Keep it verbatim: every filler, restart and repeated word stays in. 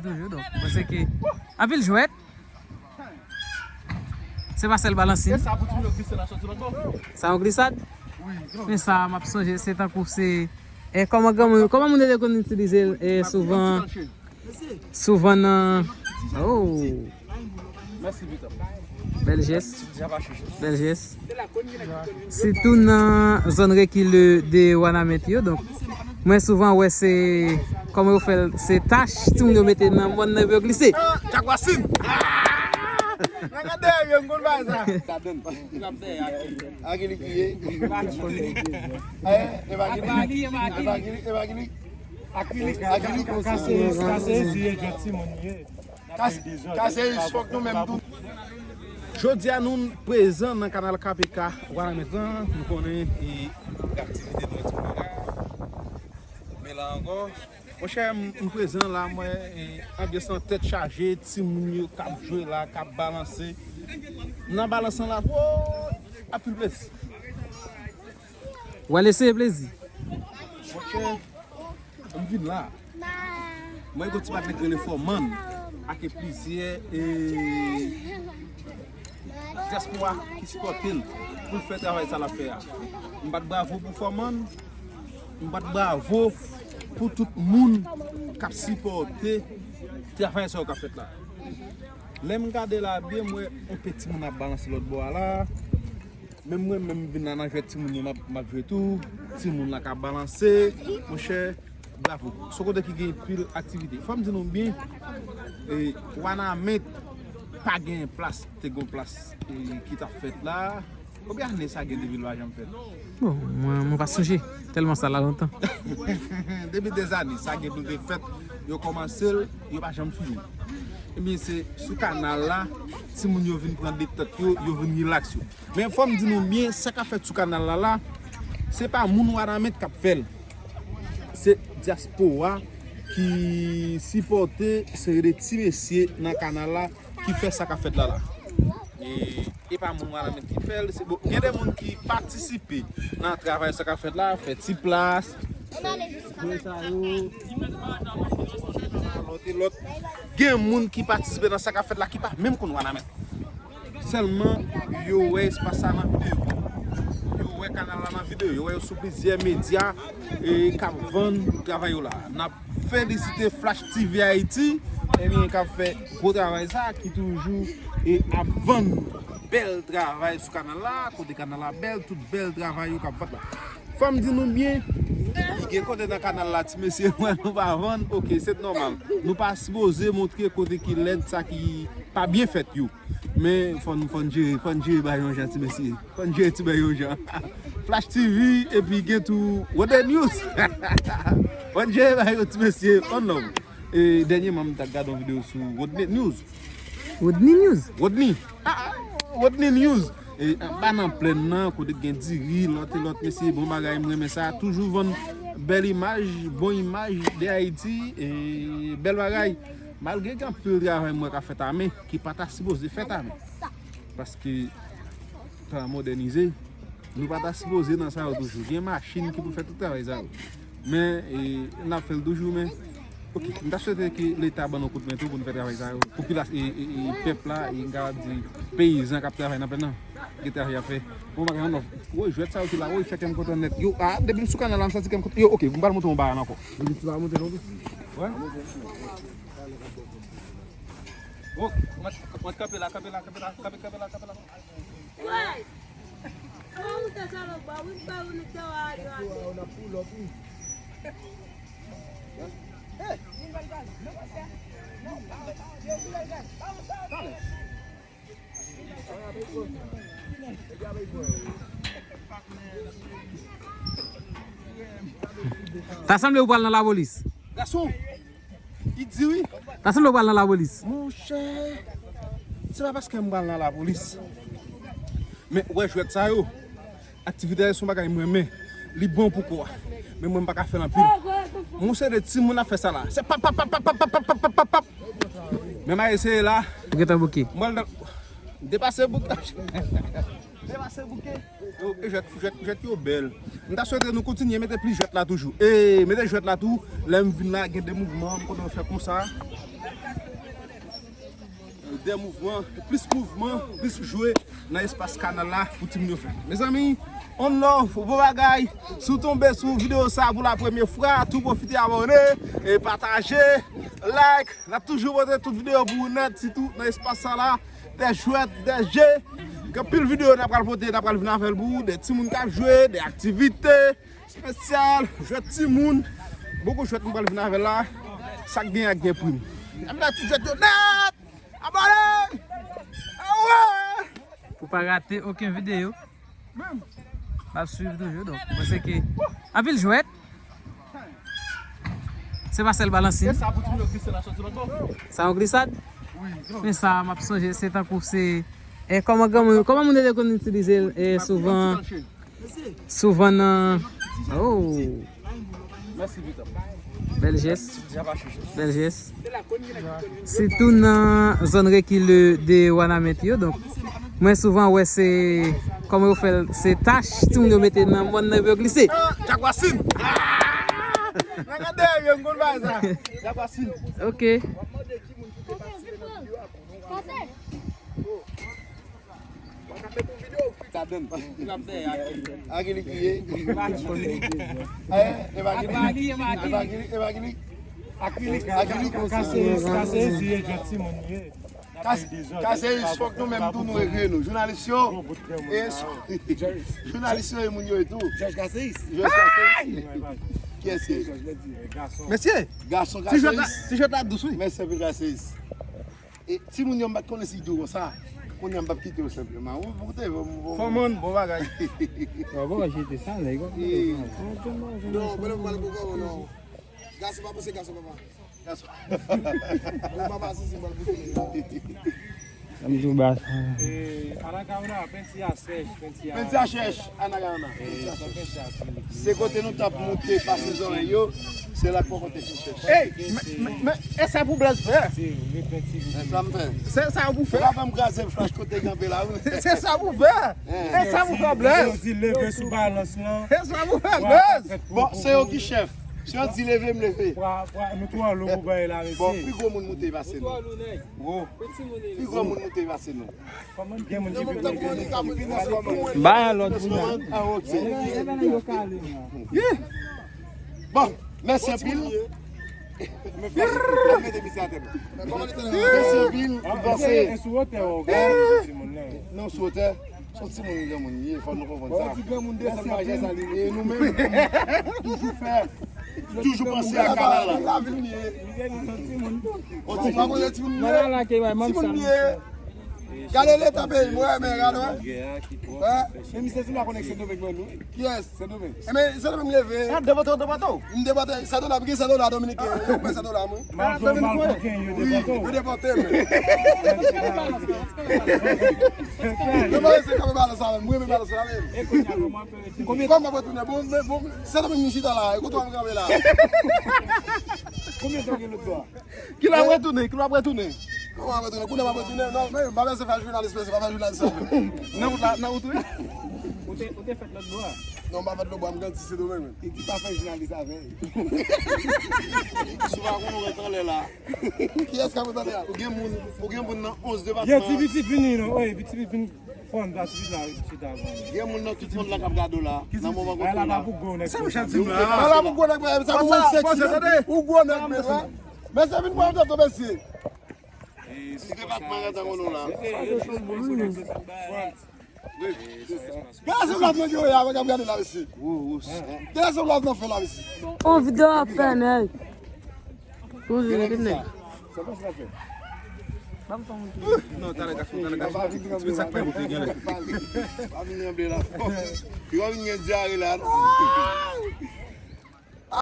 Toujou, donk, mwen se ke anpil jwèt. Se pa sèl balansin. E sa pou timoun yo glise la soti lòt bò. Sa yon glisad? Wi. Men sa, m ap sonje, se tankou se, e, kòman granmoun, kòman moun yo te konn itilize l, e, souvan, souvan nan, oh. Mèsi, Vito. Bèl jès. Bèl jès. Sitou nan zòn rekile de Wanament yo. Donk, mwen souvan wè se, kòman yo fè l, se tach timoun yo mete nan mòn nan epi yo glise. Ah, Jakwasin! Ah! Mwen gade yo, m konn bagay sa. Akilik li ye. Eh, e pa Akilik. E pa Akilik, e pa Akilik. Akilik, Akilik. Kase, kase, ziye, jwèt timoun ye. Kas-, Kaseyis, fòk nou menm tou. Jodi a, nou prezan nan kanal K P K Wanament lan. Nou konnen, e, aktivite nou ti bagay. Men la ankò, monchè, m, m prezan la, mwen, e, anbyans lan tèt chaje, timoun yo k ap jwe la, k ap balanse. Nan balans lan la, woy, anpil plezi. W al eseye plezi. Monchè, m vin la. Mwen, gon ti patnè k rele Fòmann, ak plizyè, e, dyaspora ki sipòte l pou l fè travay sa l ap fè a. M bat bravo pou Fòmann, m bat bravo pou tout moun k ap sipòte travay sa yo k ap fèt la. Lè m gade la byen, m wè yon pe timoun ap balanse lòt bò a la. Menm mwen menm, m vin la nan jwèt timoun yo, m ap, m ap jwe tou. Timoun la ka balanse. Monchè, bravo. Se yon kote ki gen pil aktivite. Fò m di nou byen, e, Wanament pa gen plas, te gen plas, e, ki t ap fèt la. Konbyen ane sa gen depi l pa janm fèt? Bon, mwen, mwen pa sonje. Tèlman sa la lontan. Depi dèzane, sa gen pou l te fèt. Yo kòmanse l, yo pa janm fini. Ebyen, se sou kanal la, timoun yo vin pran detant yo, yo vin rilaks yo. Men fò m di nou byen, sa k ap fèt sou kanal la la, se pa moun Wanament k ap fè l. Se dyaspora ki sipòte seri de ti mesye nan kanal la ki fè sa k ap fèt la la. E, e pa moun Wanament ki fè l, se bon. Gen de moun ki patisipe nan travay sa k ap fèt la, fè ti plas, jwe sa yo, lòt e lòt. Gen moun ki patisipe nan sa k ap fèt la ki pa menm konn Wanament. Sèlman, yo wè espas sa nan videyo. Yo wè kanal la nan videyo. Yo wè yo sou plizyè medya, e, k ap vann travay yo la. N ap felisite Flash T V Haiti, ebyen, k ap fè gwo travay sa, ki toujou, e, ap vann bèl travay sou kanal la, kote kanal la bèl, tout bèl travay yo k ap fèt la. Fò m di nou byen, gen kote nan kanal la, ti mesye, wè nou pa vann, oke, se nòmal. Nou pa sipoze montre kote ki lèd, sa ki pa byen fèt yo. Men fò n, fò n jere, fò n jere bagay yon jan, ti mesye. Fò n jere ti bagay yon jan. Flash T V, epi gen tou Rodney News. Fò n jere bagay yo, ti mesye, on nòm. E, dènyèman, m t ap gade yon videyo sou Rodney News. Rodney News? Rodney. Ah, ah, Rodney News. E, anba nan plèn nan, kote gen diri, lòt e lòt, mesye, bon bagay, m renmen sa. Toujou vann bèl imaj, bon imaj de Ayiti, e, bèl bagay. Malgre gen anpil travay m wè k ap fèt a men, ki pa ta sipoze fèt a men. Paske tan an mòdènize, nou pa ta sipoze nan sa yo toujou. Gen machin ki pou fè tout travay sa yo. Men, e, n ap fè l toujou, men, oke, m ta swete ke Leta ban nou kout men tou pou nou fè travay sa yo. Popilas-, e, e, e, pèp la, e, m kapab di, peyizan k ap travay nan plèn nan, gen travay y ap fè. Bon bagay, yon nòf. Woy, jwèt sa yo ki la, woy, fè kè m kontan nèt. Yo, a, depi m sou kanal la, m santi kè m kontan. Yo, oke, m pral monte yon bagay la ankò. Depi m sou la monte, non? Wè. Bon, mwen, mwen kanpe la, kanpe la, kanpe la, kanpe, kanpe la, kanpe la. Wè. Mwen moute salòp ba, wi, ba, wi, nou te wè ale, ale. Ta sanble ou pral nan lapolis. Gason, li di wi. Ta sanble ou pral nan lapolis. Monchè, se pa paske m pral nan lapolis. Men, ou wè jwèt sa yo. Aktivite a se yon bagay m renmen. Li bon pou kò a. Men mwen m pa ka fè l anpil. Yon seri de timoun ap fè sa la. Se pap, pap, pap. Men m a eseye la. Ou gentan bouke. Mwen, depase bouke. Depase bouke. Yo, e jwèt, jwèt, jwèt yo bèl. M ta swete nou kontinye mete plis jwèt la toujou. E mete jwèt la tou. Lè m vin la, gen de mouvman, m kontan fè konsa. De mouvman, plis mouvman, plis jwe nan espas kanal la pou timoun yo fè. Mezanmi, on love, bon bagay. Si w tonbe sou videyo sa pou la premye fwa, tou pwofite abòne, e pataje, like. N ap toujou pote tout videyo pou ou nèt, sitou nan espas sa la. Dè jwèt, dè je. Gen anpil videyo n ap pral pote, n ap pral vin avè l pou ou, dè timoun k ap jwe, dè aktivite espesyal, jwèt timoun. Bokou jwèt nou pral vin avè l la. Sa k gen ak gen prim. N ap vin ak ti jwèt yo nèt. Abòne! Awe! Pou pa rate okenn videyo. M ap swiv toujou, donk, mwen se ke anpil jwèt. Se pa sèl balansin. E sa pou timoun yo glise la soti lòt bò. Sa yon glisad? Wi. Men sa, m ap sonje, se tankou se, e, kòman granmoun, kòman moun yo te konn itilize l, e, souvan, souvan nan, oh. Bèl jès. Bèl jès. Sitou nan zòn rekile de Wanament yo. Donk, mwen souvan wè se, kòman yo fè l, se tach timoun yo mete nan mòn nan epi yo glise. Ah, Jakwasin! Ah! Nan gade, yo, m konn bagay sa. Jakwasin. Ok. Akilik ki ye. Eh, e pa akilik. E pa akilik, e pa akilik. Akilik, akilik. Kaseyis, kaseyis ye, jwèt timoun ye. Kas-, kaseyis, fòk nou menm tou nou ekri nou. Jounalis yo, e, jounalis yo e moun yo e tou. Jòj Kaseyis. Jòj Kaseyis. Kiyès ki? Mesye! Gason Kaseyis. Ti jwèt la dous, wi. Mèsi anpil, Kaseyis. E timoun yo, m pa t konnen si dou konsa. Kounye a m p ap kite yo senpleman. Ou, ou te, ou, ou, Fòmòn, bon bagay. Bon, bon, jete sa, nèg. Non, mwen, mwen, mwen, non. Gason pa pouse gason, papa. Gason. Bon, papa, si, si, mwen, pouse. Ann di w ba sa. E, Anacaona, penti a chèch, penti a chèch, Anacaona. E, sa penti a chèch. Se kote nou t ap moute pase zòrèy yo, se la k poko te fin chèch. Ey, men, men, men, e sa pou Blaze fè? Se repenti pou Blaze. E sa m fè. Se sa pou fè. Ou pa fè m kraze flash kote kanpe la, wi. Se sa pou fè. E sa pou fè, Blaze. Yo di leve sou balans lan. E sa pou fè, Blaze. Bon, se yo ki chèf. Si yo di leve, m leve. Pwa, pwa, nou twò lou pou bay la, mesye. Bon, pi gwo moun moute pase nou. Wo. Pi gwo moun moute pase nou. Gen moun ki pi gwo. Bay yon lòt pou mwen. Ah, ok. Yeah. Bon, mèsi anpil. Mèsi anpil pou pase. E sou wotè, w, non, sou wotè. Se yon timoun, granmoun li ye, fò nou konprann sa. Mèsi anpil. E nou menm, toujou fè, toujou panse a kanal la. Yon timoun, timoun li ye. Gade leta peyi m, wè, men gade, wè. Men misye si m pa konnen se Sendomeng mwen nou. Kiyès? Sendomeng. E men, Sendomeng m leve. Ah, depote w, depote w. M depote, Sendomeng, ki Sendomeng Dominiken, yo pran Sendomeng mwen. Malgre w mal koken, yo depote w. Wi, yo depote m. Yo pa rete kanpe balans la menm, m renmen balans la menm. Kòman m ap retounen? Bon, men, bon, Sendomeng m chita la, e kote w ap kanpe la? Konbyen tan w gen lòt bò a? Kilè w ap retounen? Kilè w ap retounen? Kòman w ap retounen? Kounye a m ap retounen? Non, men, m pa bezwen fè jounalis, mesye, pa fè jounalis avè m. Nan wout la, nan wout ou ye? Ou te, ou te fèt lòt bò a? Non, m pa fèt lòt bò a, m grandi Sendomeng menm. Epi pa fè jounalis avè l. Si w pa konn ou ret anlè la. Kiyès k ap ret anlè a? Ou gen moun, ou gen moun nan onz depatman. Yo, ti pitit vini non, wi, ti pitit vini. Fòn, plas vit la, chita avan. Gen moun nan tout mond la k ap gade w la. Nan moman kote w la. Sa Michel di m la? Ala pou gwo nèg, sa pou mwen seksi. Ou gwo nèg, mesye. Mesye, vin pran foto, mesye. Ti depatman gade w la. Gade se lòt nèg yo ye avèk ap gade la, mesye. Gade se lòt nan fè la, mesye. On videyo ap fè, nèg. Poze, mete nèg. Non, talè gason, talè gason. Ti sa k fè moute genlè. Pa vin tranble la. Yo vin gen dyare la, non?